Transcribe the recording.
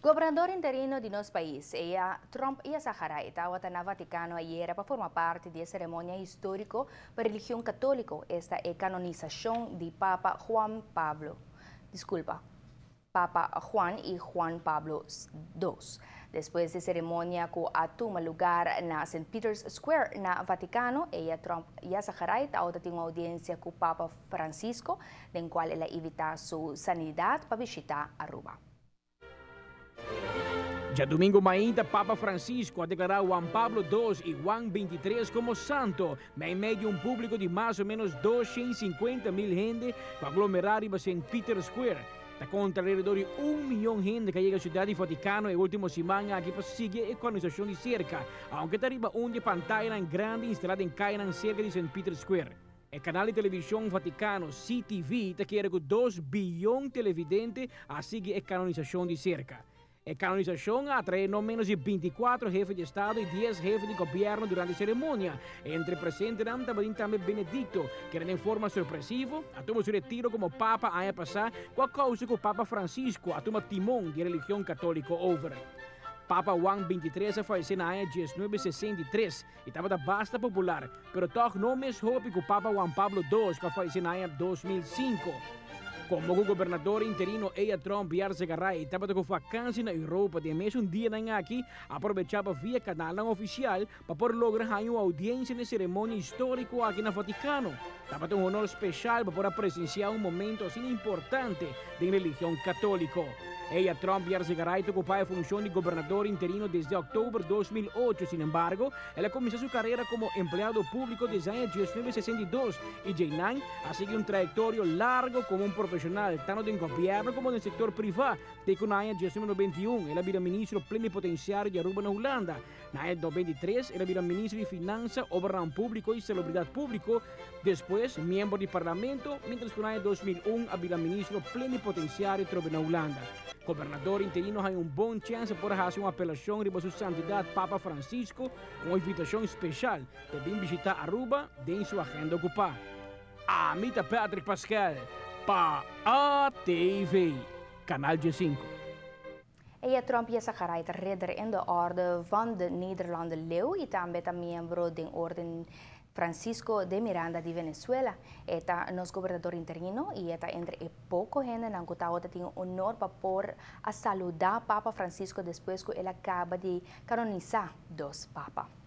Gobernador interino di nos pais, Ella Tromp Yarzagaray, tabata na Vaticano ayera pa forma parti di e ceremonia historico pa religion catolico, esta e canonisacion di Papa Juan Pablo. Disculpa. Papa Juan y Juan Pablo II. Despues di e ceremonia cu a tuma lugar na St. Peter's Square na Vaticano, Ella Tromp Yarzagaray tabatin un audiencia cu Papa Francisco, den cual el a invita su santidad pa bishita Aruba. Diadomingo mainta, Papa Francisco a declara Juan Pablo II y Juan 23 como santo, meimei di un publico di mas o menos 250 mil hende cu a aglomera riba St. Peter's Square. Ta conta alrededor di 1 miyon hende cu a yega Ciudad di Vaticano e ultimo siman aki pa sigui e canonisacion di cerca, aunke ta riba un di pantaya grandi instala den caya cerca di St. Peter's Square. E canal di television Vaticano CTV ta kere cu 2 biyon televidente a sigui e canonisacion di cerca. E canonisacion a atrae no menos di 24 hefe di Estado y 10 hefe di gobierno durante e ceremonia. Entre presentenan tabatin tambe Benedicto, cu di forma sorpresivo a tuma su retiro como papa aña pasa, cu a causa cu Papa Francisco a tuma timon di religion catolico over. Papa Juan 23 a fayece na aña 1963 y tabata basta popular, pero toch no mes hopi cu Papa Juan Pablo II, cu a fayece na aña 2005. Como gobernador interino Ella Tromp Yarzagaray tabata cu vakantie na Europa den mesun dianan aki, a aprovecha via canal oficial pa por logra un audiencia na e ceremonia historico aki na Vaticano. Tabata un honor special pa por presencia un momento asina importante di religion catolico. Ella Tromp Yarzagaray ta ocupa e funcion di gobernador interino desde october di 2008. Sin embargo, el a cuminsa su carera como empleado publico desde aña 1962 y einan a sigui un trayectoria largo como un profesional, tanto den gobierno como den sector priva. Te cu aña 1991, el a bira ministro plenipotenciario di Aruba na Hulanda. Na aña 2023, el a bira ministro di Finansa, Obra Publico y Salubridad Publico. Despues, miembro di Parlamento, mientras cu na aña 2001 a bira ministro plenipotenciario na Hulanda. Gobernador interino tin un bon chance pa haci un apelacion riba su santidad Papa Francisco cu un invitacion special pa bin bishita Aruba den su agenda ocupa. Ami ta Patrick Pascal, pa ATV, Canal G5. Ella Tromp Yarzagaray, ridder in de Orde van de Nederlanden Leeuw y tambe ta miembro di Orden Francisco de Miranda di Venezuela. E ta nos gobernador interino y ta entre e poco hendenan cu tin honor pa por a saluda Papa Francisco despues cu el a caba di canonisa dos papa.